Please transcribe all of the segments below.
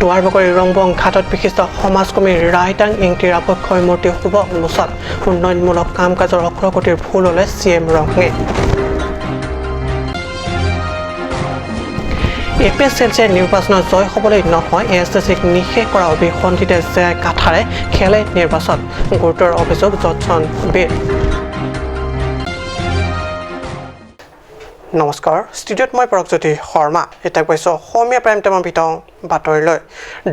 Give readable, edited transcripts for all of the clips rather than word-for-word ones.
দুৱাৰবকৰি ৰংবং ঘাটত বিশিষ্ট সমাজকৰ্মী ৰাইটাং ইংতিৰ আৱক্ষয় মূৰ্তি শুভ উন্মোচন। উন্নয়নমূলক কাম কাজৰ অগ্ৰগতিৰ ভুল ল'লে চি এম ৰংহাঙে। এ পি এছ এল চিৰ নিৰ্বাচনত জয় হ'বলৈ নহয়, এ এছ টি চিক নিষেধ কৰা অভিসন্ধিতে জে কাঠাৰে খেলে নিৰ্বাচন, গুৰুতৰ অভিযোগ জটছন বীৰ। নমস্কাৰ, ষ্টুডিঅ'ত মই পৰকজ্যোতি শৰ্মা। এতিয়া কৈছোঁ অসমীয়া প্ৰাইম টাইমৰ বিতং বাতৰিলৈ।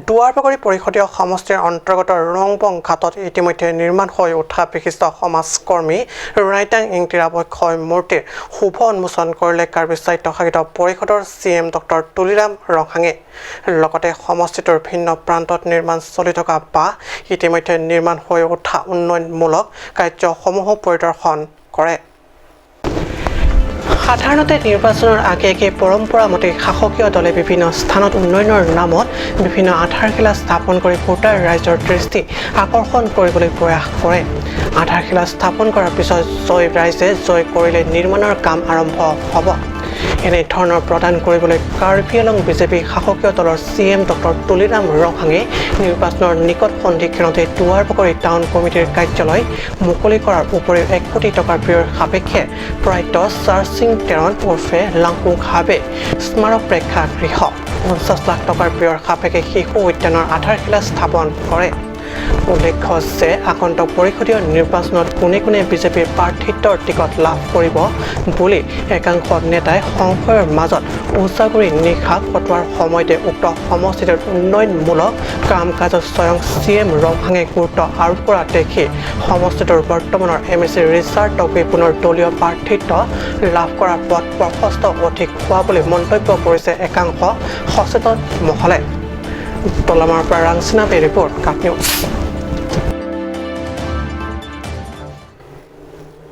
দুৱাৰবকৰি পৰিষদীয় সমষ্টিৰ অন্তৰ্গত ৰংবং ঘাটত ইতিমধ্যে নিৰ্মাণ হৈ উঠা বিশিষ্ট সমাজকৰ্মী ৰাইটাং ইংতিৰ আৱক্ষয় মূৰ্তিৰ শুভ উন্মোচন কৰিলে কাৰ্বি স্বায়ত্তশাসিত পৰিষদৰ চি এম ডক্টৰ তুলিৰাম ৰংহাঙে। লগতে সমষ্টিটোৰ ভিন্ন প্ৰান্তত নিৰ্মাণ চলি থকা বা ইতিমধ্যে নিৰ্মাণ হৈ উঠা উন্নয়নমূলক কাৰ্যসমূহো পৰিদৰ্শন কৰে। সাধাৰণতে নিৰ্বাচনৰ আগে আগে পৰম্পৰা মতে শাসকীয় দলে বিভিন্ন স্থানত উন্নয়নৰ নামত বিভিন্ন আধাৰশিলা স্থাপন কৰি ভোটাৰ ৰাইজৰ দৃষ্টি আকৰ্ষণ কৰিবলৈ প্ৰয়াস কৰে। আধাৰশিলা স্থাপন কৰাৰ পিছত জয় ৰাইজে জয় কৰিলে নিৰ্মাণৰ কাম আৰম্ভ হ'ব। এনেধৰণৰ প্ৰদান কৰিবলৈ কাৰ্বি আংলং বিজেপি শাসকীয় দলৰ চি এম ডক্টৰ তুলিৰাম ৰংহাঙে নিৰ্বাচনৰ নিকট সন্ধিক্ষণতে দুৱাৰবকৰি টাউন কমিটিৰ কাৰ্যালয় মুকলি কৰাৰ উপৰিও 1 কোটি টকাৰ ব্যয়ৰ সাপেক্ষে প্ৰয়াত চাৰচিং টেৰণ ওৰফে লাংকুং হাবে স্মাৰক প্ৰেক্ষাগৃহ, 50 লাখ টকাৰ ব্যয়ৰ সাপেক্ষে শিশু উদ্যানৰ আধাৰশিলা স্থাপন কৰে। উল্লেখ্য যে আগন্তুক পৰিষদীয় নিৰ্বাচনত কোনে কোনে বিজেপিৰ প্ৰাৰ্থিত্বৰ টিকট লাভ কৰিব বুলি একাংশ নেতাই সংশয়ৰ মাজত উজাগৰি নিশা কটোৱাৰ সময়তে উক্ত সমষ্টিটোৰ উন্নয়নমূলক কাম কাজত স্বয়ং চি এম ৰংহাঙে গুৰুত্ব আৰোপ কৰা দেখি সমষ্টিটোৰ বৰ্তমানৰ M A C Richard Tokbi পুনৰ দলীয় প্ৰাৰ্থিত্ব লাভ কৰাৰ পথ প্ৰশস্ত অধিক হোৱা বুলি মন্তব্য কৰিছে একাংশ সচেতন মহলে। তলামাৰ পৰা ৰাংচিনা পে ৰিপৰ্ট, কাপ নিউজ।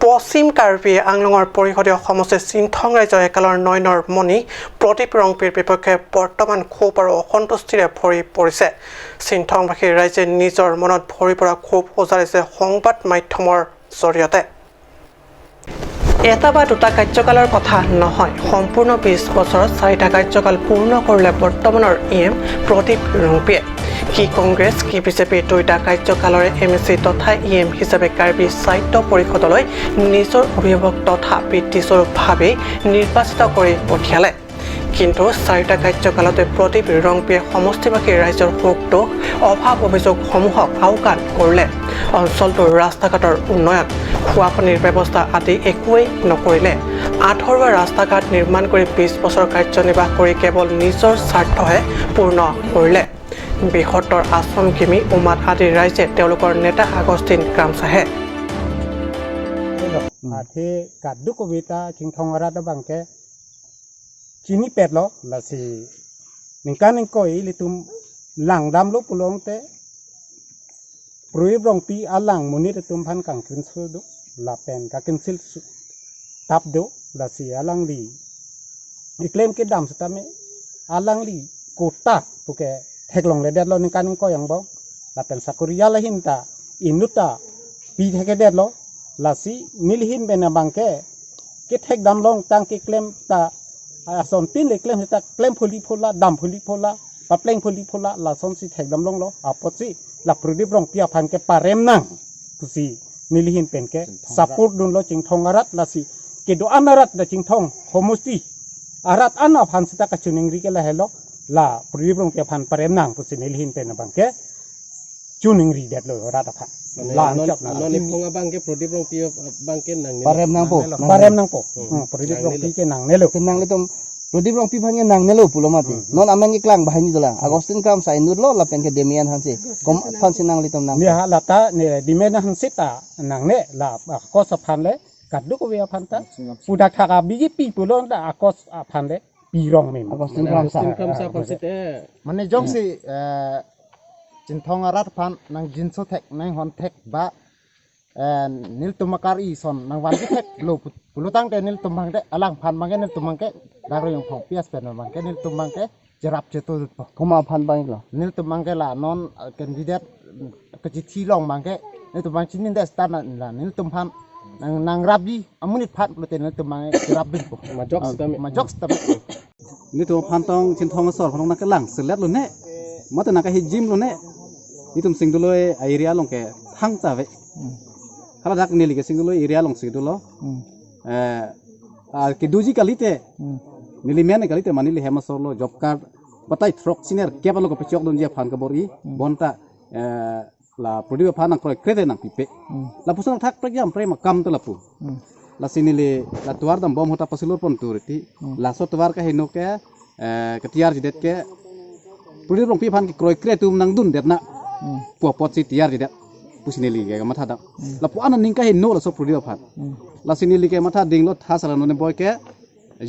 পশ্চিম কাৰ্বি আংলঙৰ পৰিষদীয় সমষ্টিৰ চিন্থং ৰাজ্যৰ একালৰ নয়নৰ মণি প্ৰদীপ ৰংপিৰ বিপক্ষে বৰ্তমান ক্ষোভ আৰু অসন্তুষ্টিৰে ভৰি পৰিছে। চিন্থংবাসী ৰাইজে নিজৰ মনত ভৰি পৰা ক্ষোভ উজাৰিছে সংবাদ মাধ্যমৰ জৰিয়তে। এটা বা দুটা কাৰ্যকালৰ কথা নহয়, সম্পূৰ্ণ 20 বছৰত 4টা কাৰ্যকাল পূৰ্ণ কৰিলে বৰ্তমানৰ ই এম প্ৰদীপ ৰংপিয়ে। কি কংগ্ৰেছ কি বিজেপি দুয়োটা কাৰ্যকালৰে এম এ চি তথা ই এম হিচাপে কাৰ্বি স্বায়ত্ত পৰিষদলৈ নিজৰ অভিভাৱক তথা পিতৃস্বৰূপভাৱে নিৰ্বাচিত কৰি পঠিয়ালে। কিন্তু 4টা কাৰ্যকালতে প্ৰদীপ ৰংপিয়ে সমষ্টিবাসী ৰাইজৰ সুখ দুখ অভাৱ অভিযোগসমূহক আওকাণ কৰিলে। অঞ্চলটোৰ ৰাস্তা ঘাটৰ উন্নয়ন, খোৱাপানীৰ ব্যৱস্থা আদি একোৱেই নকৰিলে। আধৰুৱা ৰাস্তা ঘাট নিৰ্মাণ কৰি 20 বছৰ কাৰ্যনিৰ্বাহ কৰি কেৱল নিজৰ স্বাৰ্থহে পূৰ্ণ কৰিলে। বৃহত্তৰ আছম কিমি উমাত আদি ৰাইজে তেওঁলোকৰ নেতা Augustine ক্ৰামচাহে। Chini pet lo la si ningka ningkoi litum lang dam lo pulong te pruib rong pi alang munir tum phan kang kinsil do la pen ka kinsil tap do la si alang li iklem ke dam sutame alang li kota puke theklong le det lo ningka ningkoi ang bo la pen sakuria la hinta inuta pi theke det lo la si nilhin bena bangke ke thek dam long tang ke klem ta ason pin le klem ta klem phuli phola dam phuli phola pa pleng phuli phola la son si thek dam long lo apot si la prodip rong pia phan ke parem nang pusi nilihin pen ke support dun lo ching thong arat la si ke do anarat da ching thong homosti arat ana phan sita ka chuning ri ke la helo la prodip rong pia phan parem nang pusi nilihin pen bang ke chuning ri det lo rat apha la chop na non phonga bang ke prodip rong pia bang ke nang parem nang po parem nang po prodip rong pi ke nang ne lo nang le tom Prodip rong pi phan nang ne lo pulomati non amang ke klang bahini dola Agustin kram sai nur lo la pen ke Demian hanse kom phan si nang le tom nang ne ha la ta ne Demian hanse ta nang ne la ko sa phan le kat du ko we phan ta puda kha ka BJP pulon ta akos phan le pi rong me Agustin kram sa phan se te mane jong si chinthong arat phan nang jinso thek nang hon thek ba nil tumakar i son nang wan thek lo pulutang te nil tumang te alang phan mange nil tumang ke dagro yong phong pias pen mang ke nil tumang ke jerap chetu khoma phan bang lo nil tumang ke la non candidate ke chithi long mang ke nil tumang chinin de stan la nil tum phan nang nang rabi amunit phan pulute nil tumang ke rabin po majok majok tam ni tu phan tong chinthong sor phang nak ke lang selet lo ne Mata nang ka hi gym lo ne itum sing dulo area long ke thang ta ve hala dak nili ke sing dulo area long sing dulo a ke duji kalite nili men kalite manili hema solo job card patai throk senior ke palo ko pechok don je phan ka bori bonta la produce phan nang kroi krete nang pipe la pusan thak prek jam pre ma kam to la pu la sinili la tuar dam bom hota pasilur pon turiti la so tuar ka hino ke ketiar jidet ke produce rong pi phan ki kroi kretum nang dun det na pu pot si tiar jidet pusinili ke matha da la pu anan ning ka hino la so produce phan la sinili ke matha ding lo tha sala no ne boy ke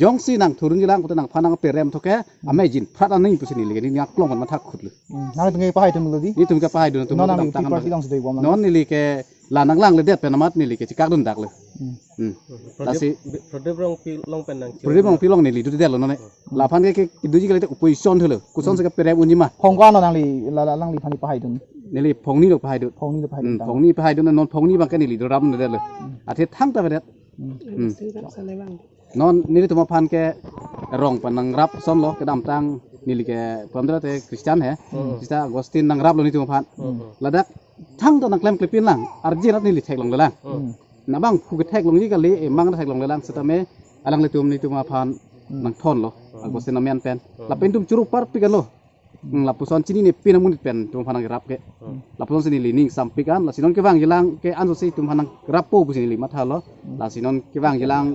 yong si nang thurun jilang ko nang phanang perem thoke amazing phat aning pusinili ke ni ngak klong matha khutlu nang tungai pahai tum lodi ni tum ka pahai dun tum non nang pi party long sdei bom non nili ke la nang lang le det penamat nili ke chikak dun dak le lasi Pradip rong pi long pen nang Pradip rong pi long nili du det lo ne la phan ke duji ke opposition thulu kuson se ke perem unjima phong kwa no nang li la lang li phani pahai dun nili phongni lo pahai dun phongni lo pahai dun phongni pahai dun non phongni bang ke nili do ram ne det le athe thang ta det non nili tuma phan ke rong pan nang rap son lo ke dam tang nili ke pamdra te Christian he sista Agustin nang rap lo ni tuma phan ladak thang to nang klem klepin lang arji rat nili thek long lang na bang phu ke thek long ni ka le e mang na thek long lang satame alang le tum ni tuma phan nang thon lo Agustin namian pen la pen tum churu par pi lo la puson chini ne pin amun pen tum phan nang rap ke la puson sini lining sampikan la sinon ke bang gilang ke anso si tum phan nang rap po sini li matha lo la sinon ke bang gilang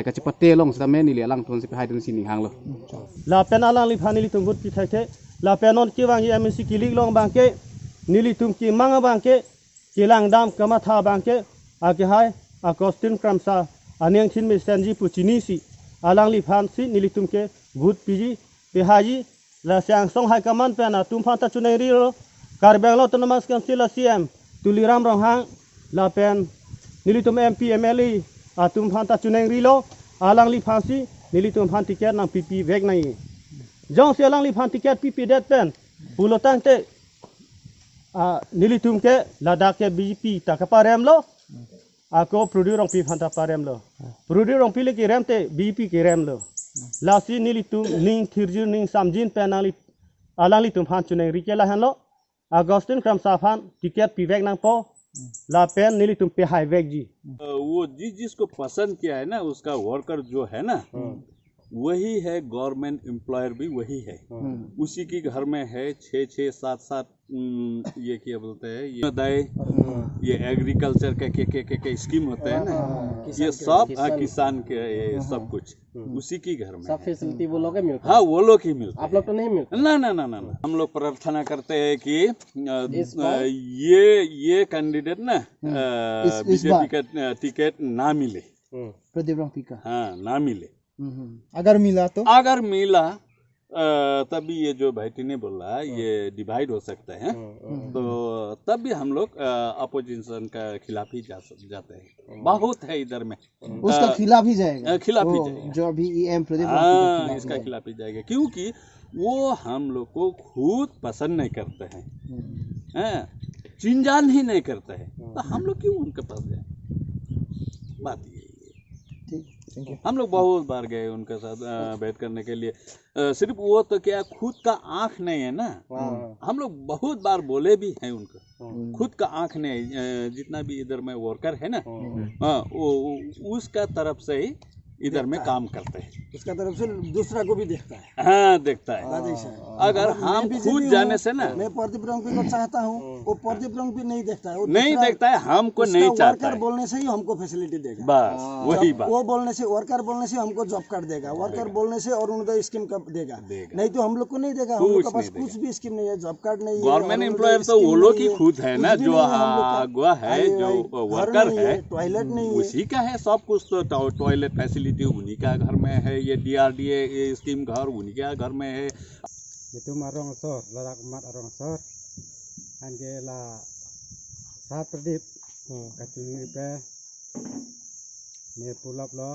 ka chipate long satame ni le alang thon si hai dun sini hang lo la pen alang li phani li tum gut pi thai the la penon ke bang MNC kilik long bang ke nili tum ki manga bang ke kilang dam kama tha bang ke ake hai Agustin Kramsa aneng thin me senji pu chini si alang li phan si nili tum ke gut piji pehaji la siang song hai kaman pe na tum phan ta chunai ri ro karbang lo autonomous council la CM tuliram rong hang la pen nili tum MP MLA a tum phan ta chunai ri lo alang li phan si nili tum phan ticket nang PP vek nai jong si alang li phan ticket PP det pen pulotang te a nili tum ke Ladakh ke BJP ta ka parem lo ako produce rong pi phan ta parem lo produce rong pi le ki rem te BJP ki rem lo lasi nili tum ning thirju ning samjin penali alang li tum phan chuneng ri ke la han lo Agustin kram sa phan ticket pi vek nang po la pen nili tum pe hai vek ji. वो जिस जिसको पसंद किया है ना उसका worker जो है ना वही है, गवर्नमेंट एम्प्लॉयर भी वही है, उसी के घर में है 6 6 7 7 ये क्या बोलते हैं ये दाए ये एग्रीकल्चर के के के के, के स्कीम होते हैं ना ये सब किसान के ये सब कुछ उसी के घर में सब फैसिलिटी वो लोग मिलता है। हाँ वो लोग ही मिलता है, आप लोग तो नहीं मिलता। ना ना ना ना ना, हम लोग प्रार्थना करते हैं कि ये कैंडिडेट ना बीजेपी का टिकट ना मिले, प्रदीप रंगपी का, हाँ ना मिले। अगर मिला तो, अगर मिला तभी ये जो भाई ने बोला ये डिवाइड हो सकता है, तो तब भी हम लोग अपोजिशन का खिलाफ ही जाते हैं। बहुत है इधर में उसका खिलाफ ही जाएगा, खिलाफ ही जाएगा जो अभी ईएम प्रदीप, हाँ इसका खिलाफ ही जाएगा, क्योंकि वो हम लोग को खुद पसंद नहीं करते हैं, चिंजान ही नहीं करते हैं, तो हम लोग क्यों उनके पास जाए। बात ये ठीक, हम लोग बहुत बार गए उनके साथ भेंट करने के लिए। सिर्फ वो तो क्या खुद का आँख नहीं है ना, हम लोग बहुत बार बोले भी हैं उनको, खुद का आँख नहीं, जितना भी इधर में वर्कर है ना वो उसका तरफ से ही इधर में काम करते हैं, उसका तरफ से दूसरा को भी देखता है, हाँ देखता है। अगर हम खुद जाने से ना, मैं प्रदीप रंगपी को चाहता हूँ, वो प्रदीप रंगपी नहीं देखता है, वो नहीं देखता है, हमको नहीं चाहता है। बोलने से ही हमको फैसिलिटी देगा, बस वही बात। वो बोलने से, वर्कर बोलने से हमको जॉब कार्ड देगा, वर्कर बोलने से अरुणोदय स्कीम का देगा, नहीं तो हम लोग को नहीं देगा। हम लोग के पास कुछ भी स्कीम नहीं है, जॉब कार्ड नहीं है। गवर्नमेंट एम्प्लॉयर तो वो लोग ही खुद है ना, जो अगुआ है, जो वर्कर है, टॉयलेट नहीं उसी का है सब कुछ। तो टॉयलेट फैसिलिटी उन्हीं का घर में है, ये डीआरडीए स्कीम घर उन्हीं का घर में है। Itu marong sor larak mat arong sor angge la sa Pradip kachuni pe ne pulap lo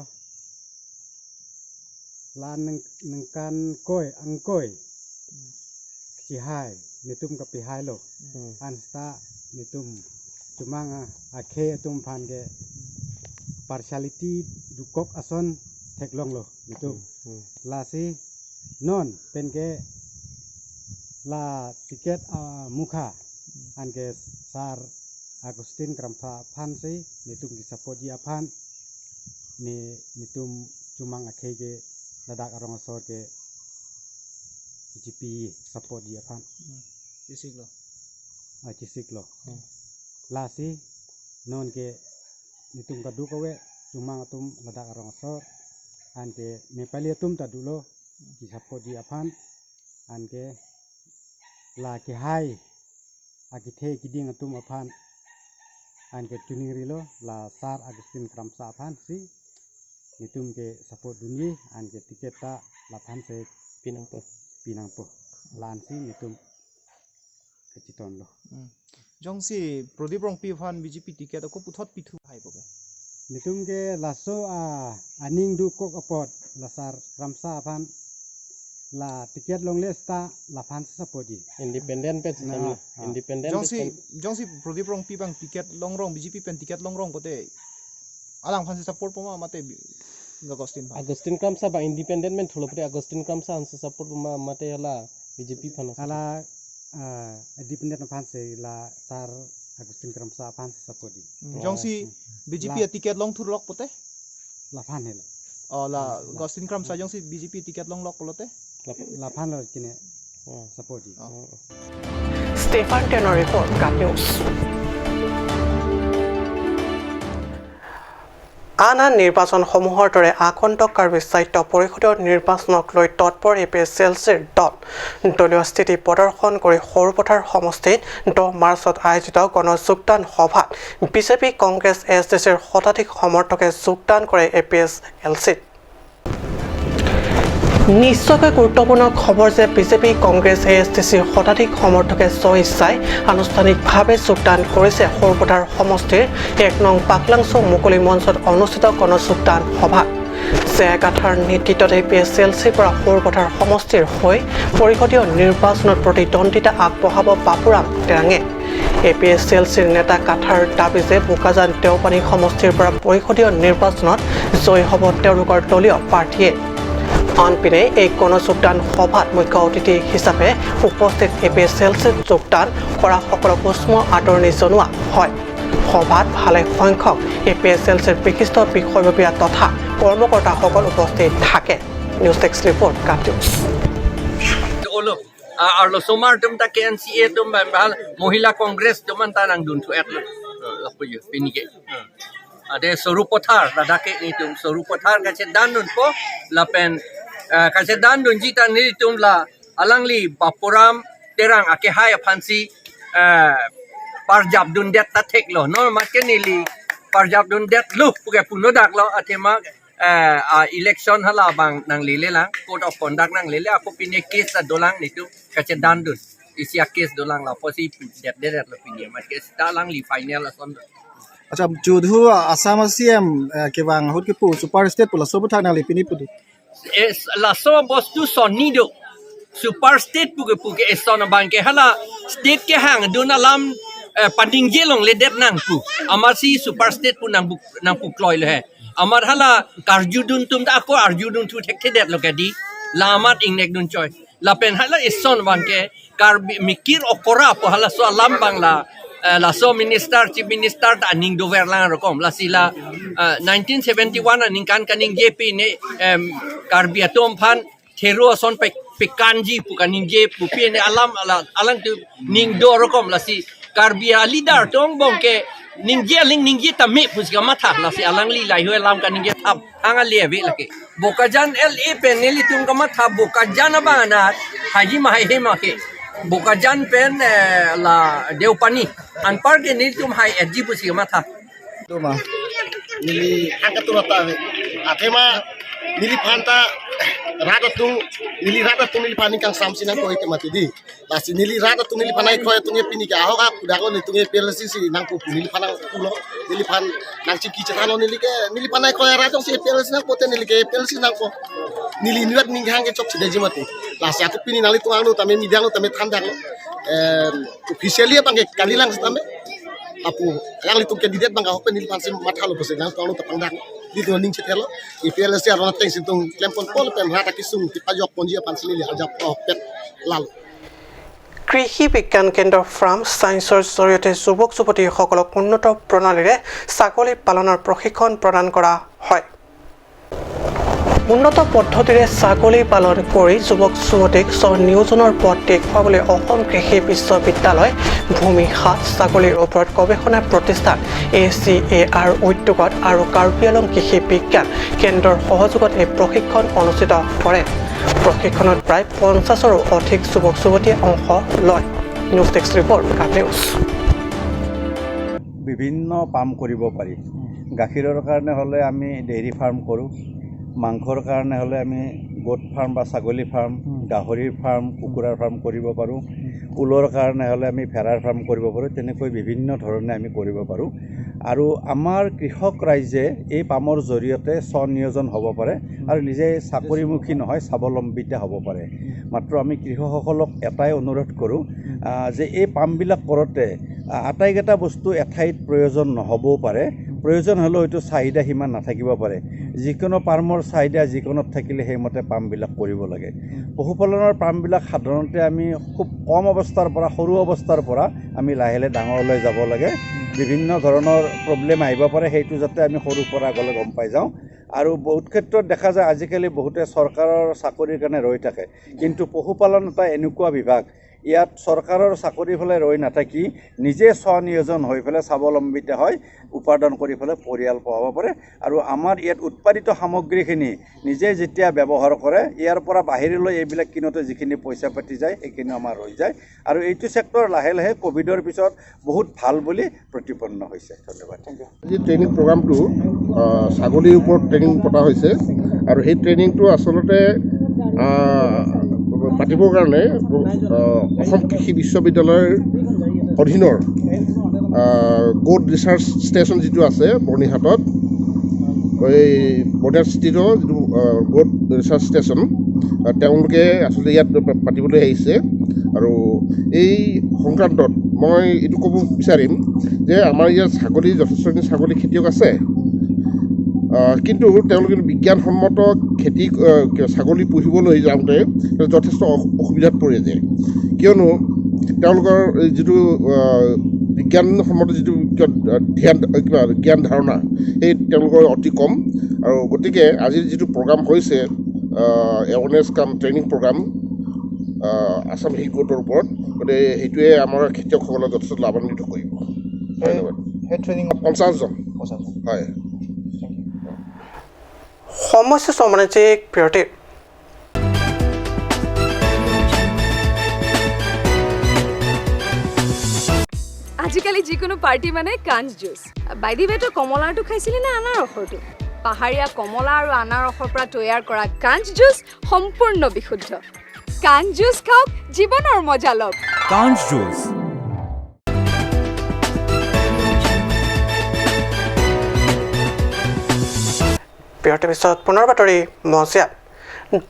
la nengkan koi angkoi chi hai nitum ka pi hai lo ansta nitum cumanga akhe tum phan ge partiality dukok ason theklong lo nitum la si non pen ke La tiket mukha anke sar Agustin Kramsa phan si nitum ki support ya phan ni nitum cumang akhe ke ladak arong asor ke GP support ya phan Chisiklo a Chisiklo la si non ke nitum ka du kowe cumang atum ladak arong asor anke Nepali atum ta dulo ki support ya phan anke la ki hai akithe kiding atum aphan anke tuning rilo la sar Agustin Kramsa aphan si nitum ke support dunyi anke tiket ta la phan se pinangpo lan si nitum kechiton lo jong si Pradip Rongpi phan BJP tiket ko puthot pithu hai bobe nitum ke laso a aning du kok apot la sar Kramsa aphan la tiket long list ta la phan support ji independent pe independent jong si Pradip Rongpi bang tiket long rong BJP pen tiket long rong kote alang phan support poma mate Agustin phan Agustin Kramsa ba independent men thulo pre Agustin Kramsa han support poma mate ala BJP phan ala independent phan se la sar Agustin Kramsa phan support ji jong si BJP tiket long thur lok pote la phan hela la Agustin Kramsa jong si BJP tiket long lok polote la phan lo kine support ji Stefan Tenor report Gulf News. আন আন নিৰ্বাচনসমূহৰ দৰে আগন্তুক কাৰ্বি সাহিত্য পৰিষদৰ নিৰ্বাচনক লৈ তৎপৰ এ P S L চিৰ দল দলীয় স্থিতি প্ৰদৰ্শন কৰি সৰুপথাৰ সমষ্টিত 10 মাৰ্চত আয়োজিত গণযোগদান সভাত বিজেপি কংগ্ৰেছ এছ ডি চিৰ শতাধিক সমৰ্থকে যোগদান কৰে এ পি এছ এল চিত। নিশ্চয়কৈ গুৰুত্বপূৰ্ণ খবৰ যে বিজেপি কংগ্ৰেছ এ এছ টি চিৰ শতাধিক সমৰ্থকে স্ব ইচ্ছাই আনুষ্ঠানিকভাৱে যোগদান কৰিছে সৰুপথাৰ সমষ্টিৰ 1 নং পাকলাংচু মুকলি মঞ্চত অনুষ্ঠিত গণযোগদান সভাত। জেগাথাৰ নেতৃত্বত এ পি এছ এল চিৰ পৰা সৰুপথাৰ সমষ্টিৰ হৈ পৰিষদীয় নিৰ্বাচনত প্ৰতিদ্বন্দ্বিতা আগবঢ়াব বাপুৰাম টেৰাঙে। এ পি এছ এল চিৰ নেতা কাথাৰ দাবী যে বোকাজান দেওপানী সমষ্টিৰ পৰা পৰিষদীয় নিৰ্বাচনত জয়ী হ'ব তেওঁলোকৰ দলীয় প্ৰাৰ্থীয়ে। আনপিনে এই গণযোগদান সভাত মুখ্য অতিথি হিচাপে উপস্থিত এ পি এছ এল চিত যোগদান কৰাসকলক উষ্ম আদৰণি জনোৱা হয়। সভাত ভালে সংখ্যক এ পি এছ এল চিৰ বিশিষ্ট বিষয়ববীয়া তথা কৰ্মকৰ্তাসকল উপস্থিত থাকে। News desk report, Gulf News. মহিলা কংগ্ৰেছ সৰুপথাৰ দাদাকে সৰুপথাৰ কাছে দান লাপেন kasi dan dun jita ni tum la alangli Bapuram Terang ake hai fancy parjab dun det ta thek lo no ma ke nili parjab dun det lu puke puno dak lo athema election hala bang nang lile lang code of conduct nang lile ako pine case ta dolang ni tu kasi dan dun isia case dolang la posi det det lo pine ma ke ta lang li final ason acha jodhu Assam CM ke bang hut ke pu super state pula sobu thak nang li pini pudi la so bostu sonido super state puke puke esona bangke hala state ke hang dun alam panding jelong le det nang pu amar si super state pu nang nang pu kloi le he amar hala karjudun tum ta ko arjudun thu thek the det lo ke di la amar ingnek dun choi la pen hala eson bangke kar mikir okora po hala so alam bangla la so minister chief minister ta ning dover lang rokom la sila 1971 aning kan kaning JP ne karbi atom phan thero son pe pekanji pukaning je pupi ne alam alang tu ning do rokom la si karbi leader tong bong ke ning je ling ning je ta me pusga matha la si alang li lai hue lam kaning je thap anga le ve lake Bokajan L A pe neli tum ka matha Bokajan ba na haji ma he ma ke Bokajan pen la Deopani anpar ke nili tum hai edji pusi matha tuma nili angkaturata athema nili phanta rada tung nili rada tung nili phani kang samsi nang koi mati di lasi nili rada tung nili phanai khoi tung pini ka ho ka puda ko ni tung PLC si nang pu nili phana pulo nili phan nang chi ki chano nili ke nili phanai khoi ra tong si PLC nang pote nili ke PLC nang ko nili nilat ning hang ke chok chi de jimati lasi aku pini nali tung anglo tame midang lo tame thandang lo officially bang ke kalilang tame apu lang litung candidate bang ka ho nili phan sim matha lo pose nang tung anglo tapang di tu ning chetelo IPLC arona teng sintung klempon pol pen rata kisung ti pajok ponji pan silili ajap pet lal. কৃষি বিজ্ঞান কেন্দ্ৰ farm ছায়েন্সৰ জৰিয়তে যুৱক যুৱতীসকলক উন্নত প্ৰণালীৰে ছাগলী পালনৰ প্ৰশিক্ষণ প্ৰদান কৰা হয়। উন্নত পদ্ধতিৰে ছাগলী পালন কৰি যুৱক যুৱতীক স্বনিয়োজনৰ পথ দেখুৱাবলৈ অসম কৃষি বিশ্ববিদ্যালয় ভূমিসাত ছাগলীৰ ওপৰত গৱেষণা প্ৰতিষ্ঠান ACAR উদ্যোগত আৰু কাৰ্বি আংলং কৃষি বিজ্ঞান কেন্দ্ৰৰ সহযোগত এই প্ৰশিক্ষণ অনুষ্ঠিত কৰে। প্ৰশিক্ষণত প্ৰায় 50ৰো অধিক যুৱক যুৱতীয়ে অংশ লয়। News desk report, Karbi news. বিভিন্ন পাম কৰিব পাৰি। গাখীৰৰ কাৰণে হ'লে আমি ডেইৰী ফাৰ্ম কৰোঁ, মাংসৰ কাৰণে হ'লে আমি গোট ফাৰ্ম বা ছাগলী ফাৰ্ম, গাহৰিৰ ফাৰ্ম, কুকুৰাৰ ফাৰ্ম কৰিব পাৰোঁ, ঊলৰ কাৰণে হ'লে আমি ভেড়াৰ ফাৰ্ম কৰিব পাৰোঁ। তেনেকৈ বিভিন্ন ধৰণে আমি কৰিব পাৰোঁ। আৰু আমাৰ কৃষক ৰাইজে এই পামৰ জৰিয়তে স্বনিয়োজন হ'ব পাৰে আৰু নিজে চাকৰিমুখী নহয় স্বাৱলম্বিতা হ'ব পাৰে। মাত্ৰ আমি কৃষকসকলক এটাই অনুৰোধ কৰোঁ যে এই পামবিলাক কৰোঁতে আটাইকেইটা বস্তু এঠাইত প্ৰয়োজন নহ'বও পাৰে, প্ৰয়োজন হ'লেও হয়তো চাহিদা সিমান নাথাকিব পাৰে। যিকোনো পাৰ্মৰ চাহিদা যিকোনোত থাকিলে সেইমতে পামবিলাক কৰিব লাগে। পশুপালনৰ পামবিলাক সাধাৰণতে আমি খুব কম অৱস্থাৰ পৰা, সৰু অৱস্থাৰ পৰা আমি লাহে লাহে ডাঙৰলৈ যাব লাগে। বিভিন্ন ধৰণৰ প্ৰব্লেম আহিব পাৰে, সেইটো যাতে আমি সৰুৰ পৰা গ'লে গম পাই যাওঁ। আৰু বহুত ক্ষেত্ৰত দেখা যায় আজিকালি বহুতে চৰকাৰৰ চাকৰিৰ কাৰণে ৰৈ থাকে, কিন্তু পশুপালন এটা এনেকুৱা বিভাগ, ইয়াত চৰকাৰৰ চাকৰি ফালে ৰৈ নাথাকি নিজে স্বনিয়োজন হৈ পেলাই স্বাৱলম্বিত হৈ উপাৰ্জন কৰি পেলাই পৰিয়াল পোহাব পাৰে। আৰু আমাৰ ইয়াত উৎপাদিত সামগ্ৰীখিনি নিজে যেতিয়া ব্যৱহাৰ কৰে, ইয়াৰ পৰা বাহিৰলৈ এইবিলাক কিনোতে যিখিনি পইচা পাতি যায় সেইখিনি আমাৰ ৰৈ যায়। আৰু এইটো চেক্টৰ লাহে লাহে ক'ভিডৰ পিছত বহুত ভাল বুলি প্ৰতিপন্ন হৈছে। ধন্যবাদ। আজি ট্ৰেইনিং প্ৰগ্ৰামটো ছাগলীৰ ওপৰত ট্ৰেইনিং পতা হৈছে আৰু সেই ট্ৰেইনিংটো আচলতে পাতিবৰ কাৰণে অসম কৃষি বিশ্ববিদ্যালয়ৰ অধীনৰ গোট ৰিচাৰ্চ ষ্টেচন যিটো আছে বৰ্ণিহাটত, এই বৰ্ণিহাটস্থিত যিটো গোট ৰিচাৰ্চ ষ্টেচন, তেওঁলোকে আচলতে ইয়াত পাতিবলৈ আহিছে। আৰু এই সংক্ৰান্তত মই এইটো ক'ব বিচাৰিম যে আমাৰ ইয়াত ছাগলী যথেষ্টখিনি ছাগলী খেতিয়ক আছে, কিন্তু তেওঁলোকে বিজ্ঞানসন্মত খেতি ছাগলী পুহিবলৈ যাওঁতে যথেষ্ট অসুবিধাত পৰি যায়। কিয়নো তেওঁলোকৰ যিটো বিজ্ঞানসন্মত যিটো ধ্যান কিবা জ্ঞান ধাৰণা, সেই তেওঁলোকৰ অতি কম। আৰু গতিকে আজিৰ যিটো প্ৰগ্ৰাম হৈছে awareness cum training programme Assam hill গোটৰ ওপৰত, গতিকে সেইটোৱে আমাৰ খেতিয়কসকলক যথেষ্ট লাভান্বিত কৰিব। ধন্যবাদ। 50জন। হয়। সমস্যা সমাজে বিৰতি। আজিকালি যিকোনো পাৰ্টি মানে কাঞ্চ জুচ। বাই the ৱে, তই কমলাৰটো খাইছিলি নে আনাৰসৰটো? পাহাৰীয়া কমলা আৰু আনাৰসৰ পৰা তৈয়াৰ কৰা কাঞ্চ জুচ সম্পূৰ্ণ বিশুদ্ধ। কাঞ্চ জুচ খাওক, জীৱনৰ মজা লওক। কাঞ্চ জুচ। বিৰতিৰ পিছত পুনৰ বাতৰি মজিয়াত।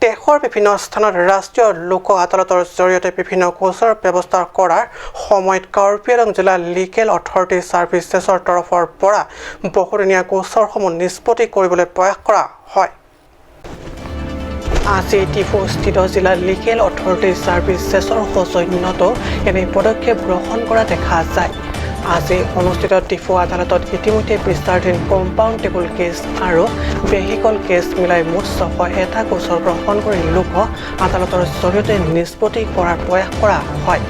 দেশৰ বিভিন্ন স্থানত ৰাষ্ট্ৰীয় লোক আদালতৰ জৰিয়তে বিভিন্ন গোচৰ ব্যৱস্থা কৰাৰ সময়ত কাৰ্বি আংলং জিলা লিগেল অথৰিটি ছাৰ্ভিচেছৰ তৰফৰ পৰা বহুদিনীয়া গোচৰসমূহ নিষ্পত্তি কৰিবলৈ প্ৰয়াস কৰা হয়। আজি ডিফুস্থিত জিলা লিগেল অথৰিটি ছাৰ্ভিচেছৰ সৌজন্যতো এনে পদক্ষেপ গ্ৰহণ কৰা দেখা যায়। আজি অনুষ্ঠিত ডিফু আদালতত ইতিমধ্যে বিচাৰাধীন কম্পাউণ্ড টেবুল কেছ আৰু ভেহিকল কেছ মিলাই মুঠ 601টা গোচৰ গ্ৰহণ কৰি লোক আদালতৰ জৰিয়তে নিষ্পত্তি কৰাৰ প্ৰয়াস কৰা হয়।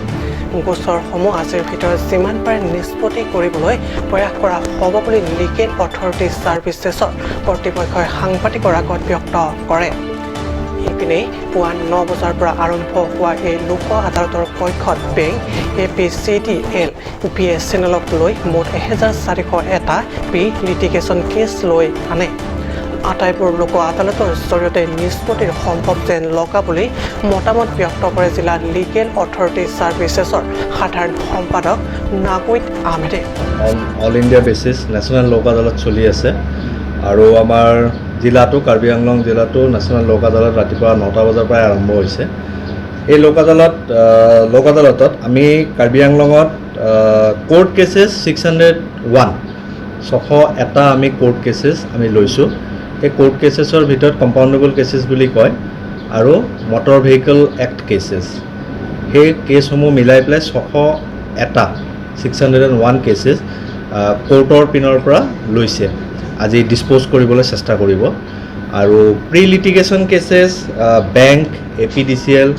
গোচৰসমূহ আজিৰ ভিতৰত যিমান পাৰে নিষ্পত্তি কৰিবলৈ প্ৰয়াস কৰা হ'ব বুলি লিগেল অথৰিটি ছাৰ্ভিচেছৰ কৰ্তৃপক্ষই সাংবাদিকৰ আগত ব্যক্ত কৰে। ইপিনে পুৱা 9 বজাৰ পৰা আৰম্ভ হোৱা এই লোক আদালতৰ কক্ষত বেংক, APCDL, BSNLক লৈ মুঠ 1401টা প্ৰি লিটিগেশ্যন কেছ লৈ আনে। আটাইবোৰ লোক আদালতৰ জৰিয়তে নিষ্পত্তিৰ সম্ভৱ যেন লগা বুলি মতামত ব্যক্ত কৰে জিলা লিগেল অথৰিটি ছাৰ্ভিচেছৰ সাধাৰণ সম্পাদক নাগুইত আহমেদে। All India basis national Lok Adalat চলি আছে আৰু আমাৰ জিলাটো কাৰ্বি আংলং জিলাটো নেশ্যনেল লোক আদালত ৰাতিপুৱা 9টা বজাৰ পৰাই আৰম্ভ হৈছে। এই লোক আদালতত আমি কাৰ্বি আংলঙত কোৰ্ট কেছেছ 601 601টা আমি কোৰ্ট কেছেছ আমি লৈছোঁ। এই কোৰ্ট কেছেছৰ ভিতৰত কম্পাউণ্ডেবল কেছেছ বুলি কয় আৰু মটৰ ভেহিকল এক্ট কেছেছ। সেই কেছসমূহ মিলাই পেলাই 601 601 কেছেছ কোৰ্টৰ পিনৰ পৰা লৈছে, আজি ডিছপ'জ কৰিবলৈ চেষ্টা কৰিব। আৰু pre litigation cases bank, A P D C L,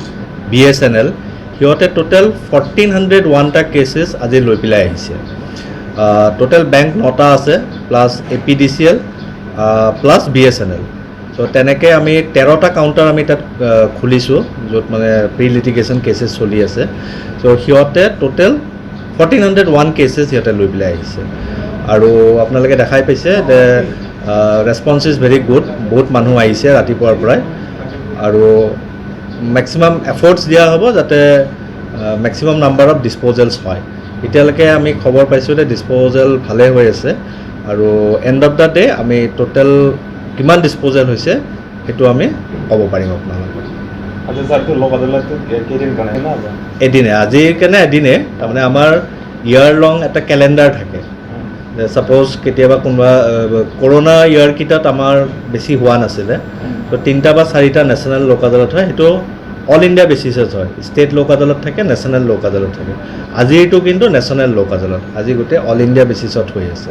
B S N L সিহঁতে টোটেল 1401টা কেছেছ আজি লৈ পেলাই আহিছে। টোটেল বেংক 9টা আছে, plus A P D C L plus B S N L. So তেনেকৈ আমি 13টা কাউণ্টাৰ আমি তাত খুলিছোঁ, য'ত মানে প্ৰি লিটিগেশ্যন কেছেছ চলি আছে। চ' সিহঁতে টোটেল 1401 কেছেছ সিহঁতে লৈ পেলাই আহিছে। আৰু আপোনালোকে দেখাই পাইছে যে ৰেচপন্স is very good, বহুত মানুহ আহিছে ৰাতিপুৱাৰ পৰাই। আৰু মেক্সিমাম এফৰ্টছ দিয়া হ'ব যাতে মেক্সিমাম নাম্বাৰ অফ ডিছপ'জেলছ হয়। এতিয়ালৈকে আমি খবৰ পাইছোঁ যে ডিছপ'জেল ভালেই হৈ আছে আৰু এণ্ড অফ the day আমি টোটেল কিমান ডিছপ'জেল হৈছে সেইটো আমি ক'ব পাৰিম আপোনালোকক। এদিনে, আজিৰ কাৰণে এদিনে, তাৰমানে আমাৰ ইয়াৰ লং এটা কেলেণ্ডাৰ থাকে। ছাপ'জ কেতিয়াবা কোনোবা কৰোণা ইয়াৰকেইটাত আমাৰ বেছি হোৱা নাছিলে, তো 3টা বা 4টা নেশ্যনেল লোক আদালত হয়, সেইটো অল ইণ্ডিয়া বেচিছত হয়, ষ্টেট লোক আদালত থাকে, নেশ্যনেল লোক আদালত থাকে। আজিৰটো কিন্তু নেশ্যনেল লোক আদালত, আজি গোটেই অল ইণ্ডিয়া বেচিছত হৈ আছে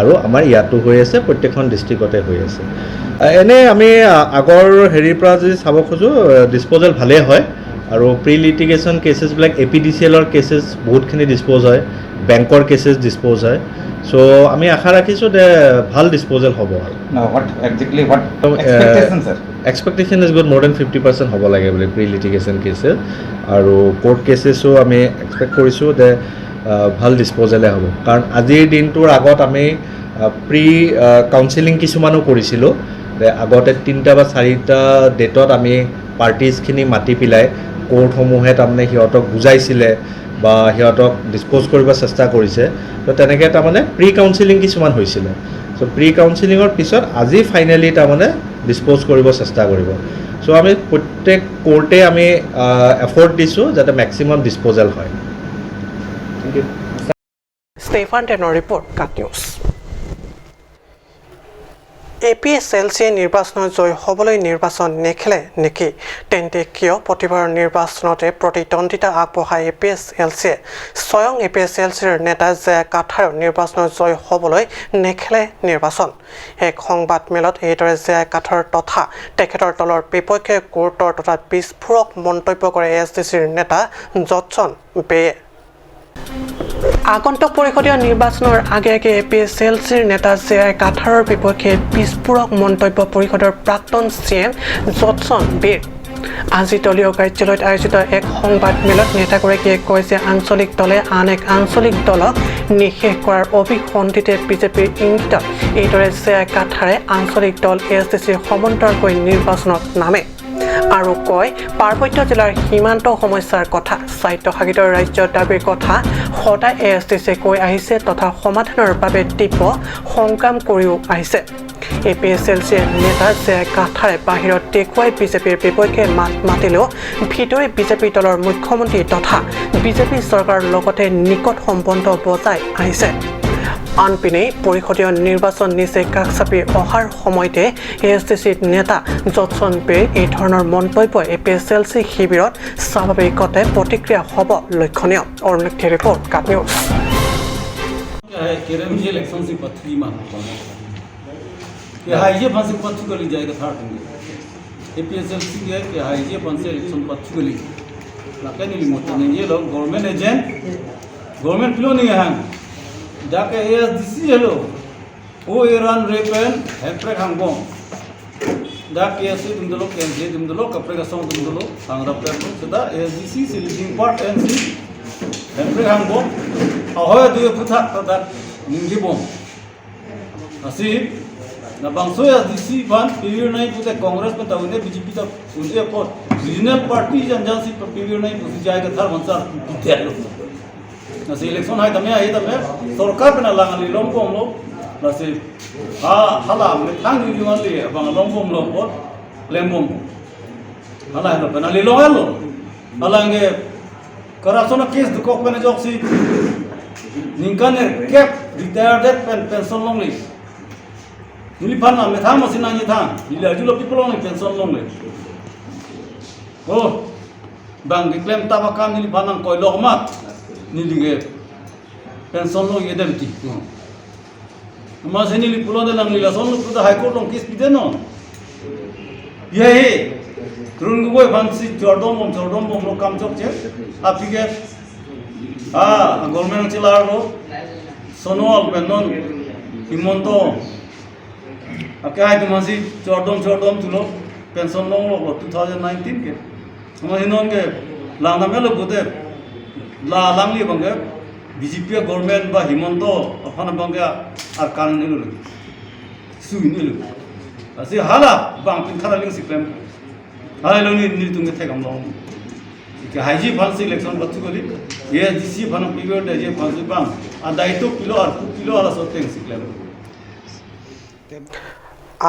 আৰু আমাৰ ইয়াতো হৈ আছে, প্ৰত্যেকখন ডিষ্ট্ৰিক্টতে হৈ আছে। এনেই আমি আগৰ হেৰিৰ পৰা যদি চাব খোজোঁ ডিছপ'জেল ভালেই হয়। আৰু প্ৰি লিটিগেশ্যন কেছেছবিলাক এ পি ডি চি এলৰ কেছেছ বহুতখিনি ডিছপ'জ হয়, বেংকৰ কেছেছ ডিছপ'জ হয়। চ' আমি আশা ৰাখিছোঁ যে ভাল ডিছপ'জেল হ'ব। আৰু expectation is good, more than 50% হ'ব লাগে বুলি প্ৰি লিটিগেশ্যন কেছেছ। আৰু কোৰ্ট কেছেছো আমি এক্সপেক্ট কৰিছোঁ যে ভাল ডিছপ'জেলে হ'ব, কাৰণ আজিৰ দিনটোৰ আগত আমি প্ৰি কাউন্সিলিং কিছুমানো কৰিছিলোঁ। যে আগতে 3টা বা 4টা ডেটত আমি পাৰ্টিজখিনি মাতি পেলাই কোৰ্টসমূহে তাৰমানে সিহঁতক বুজাইছিলে বা সিহঁতক ডিছপ'জ কৰিব চেষ্টা কৰিছে। তো তেনেকৈ তাৰমানে প্ৰি কাউন্সিলিং কিছুমান হৈছিলে। চ' প্ৰি কাউন্সিলিঙৰ পিছত আজি ফাইনেলি তাৰমানে ডিছপ'জ কৰিব চেষ্টা কৰিব। চ' আমি প্ৰত্যেক কোৰ্টে আমি এফৰ্ট দিছোঁ যাতে মেক্সিমাম ডিছপ'জেল হয়। Thank you. Stefan টেনৰ report, Cut News. A P S L চিয়ে নিৰ্বাচনত জয় হ'বলৈ নিৰ্বাচন নেখেলে নেকি? তেন্তে কিয় প্ৰতিবাৰৰ নিৰ্বাচনতে প্ৰতিদ্বন্দ্বিতা আগবঢ়ায় এ পি এছ এল চিয়ে? স্বয়ং এ পি এছ এল চিৰ নেতা জে কাথাৰেও নিৰ্বাচনত জয় হ'বলৈ নেখেলে নিৰ্বাচন। এক সংবাদমেলত এইদৰে জে কাথাৰ তথা তেখেতৰ দলৰ বিপক্ষে গুৰুতৰ তথা বিস্ফোৰক মন্তব্য কৰে এছ ডি চিৰ নেতা জটছন বেয়ে। আগন্তুক পৰিষদীয় নিৰ্বাচনৰ আগে আগে এ পি এছ এল চিৰ নেতা জে আই কাথাৰৰ বিপক্ষে বিস্ফোৰক মন্তব্য পৰিষদৰ প্ৰাক্তন চি এম জটছন বীৰ। আজি দলীয় কাৰ্যালয়ত আয়োজিত এক সংবাদমেলত নেতাগৰাকীয়ে কয় যে আঞ্চলিক দলে আন এক আঞ্চলিক দলক নিঃশেষ কৰাৰ অভিসন্ধিতে বিজেপিৰ ইংগিতত এইদৰে জে আই কাথাৰে আঞ্চলিক দল এছ ডি চিৰ সমান্তৰালকৈ নিৰ্বাচনত নামে। আৰু কয় পাৰ্বত্য জিলাৰ সীমান্ত সমস্যাৰ কথা, স্বায়ত্তশাসিত ৰাজ্য দাবীৰ কথা সদায় এ এছ ডি চিয়ে কৈ আহিছে তথা সমাধানৰ বাবে তীব্ৰ সংগ্ৰাম কৰিও আহিছে। এ পি এছ এল চিৰ নেতা জে কাথাৰে বাহিৰত দেখুৱাই বিজেপিৰ বিপক্ষে মাত মাতিলেও ভিতৰি বিজেপি দলৰ মুখ্যমন্ত্ৰী তথা বিজেপি চৰকাৰৰ লগতে নিকট সম্বন্ধ বজাই আহিছে। আনপিনে পৰিষদীয় নিৰ্বাচন নিচেই কাষ চাপি অহাৰ সময়তে এ এছ ডি চিৰ নেতা জটছন বেৰ এই ধৰণৰ মন্তব্য A P S L C শিবিৰত স্বাভাৱিকতে প্ৰতিক্ৰিয়া হ'ব লক্ষণীয়। Arunakshi report, cut news. जाके ए एस डी सी हेलो ओ एरान रेपेन हेप्रे खांगबों दा के एस सी दुमदलो के एम सी दुमदलो कपड़े का सॉन्ग दुमदलो सांगरा पेन सदा ए एस डी सी से लीडिंग पार्ट एन सी हेप्रे खांगबों अहोय दुय फुथा तदा निंगिबों असि ना बांसो एस डी सी बान पीवी नहीं पुते कांग्रेस में तवने बीजेपी तक उनके पर रीजनल पार्टी जन सी पीवी नहीं पुसी जाएगा थर वंसार पुते लो nasi election hai tamya hai tamya sarkar pena langali longkom lo nasi ha hala me thang yu yuan li bang longkom lo pot lembom hala helo pena li long helo hala nge corruption case dukok pena jok si ningkan cap retired pen pension long li nili phan me thang ma sin ni thang ni la ju lo people long pension long li oh Bang ke claim taba kam nili phan nang koi lok mat nili ke pension lo ye dem ti ma se nili pulo de lang nila son lo pulo high court long case pide no ye he Tarun Gogoi phan si jordom bom lo kam chok che apike a government chilar lo Sonowal penon Himanta ake hai tumasi jordom tulo pension long lo 2019 ke ama hinon ke lang na melo bote la langli bangke BJP government ba Himanta afana bangke ar kan ni lo su ni lo asi hala bang pin khara ling siklem hala lo ni ni tunge thekam long ke haiji phan selection batchu goli ye dc phan period je phan bang ar দায়িত্ব পিলো আর পিলো আর সত্যি siklem.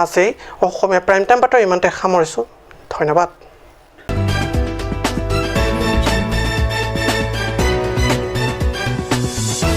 আজি অসমীয়া prime time বাতৰি ইমানতে সামৰিছোঁ। ধন্যবাদ।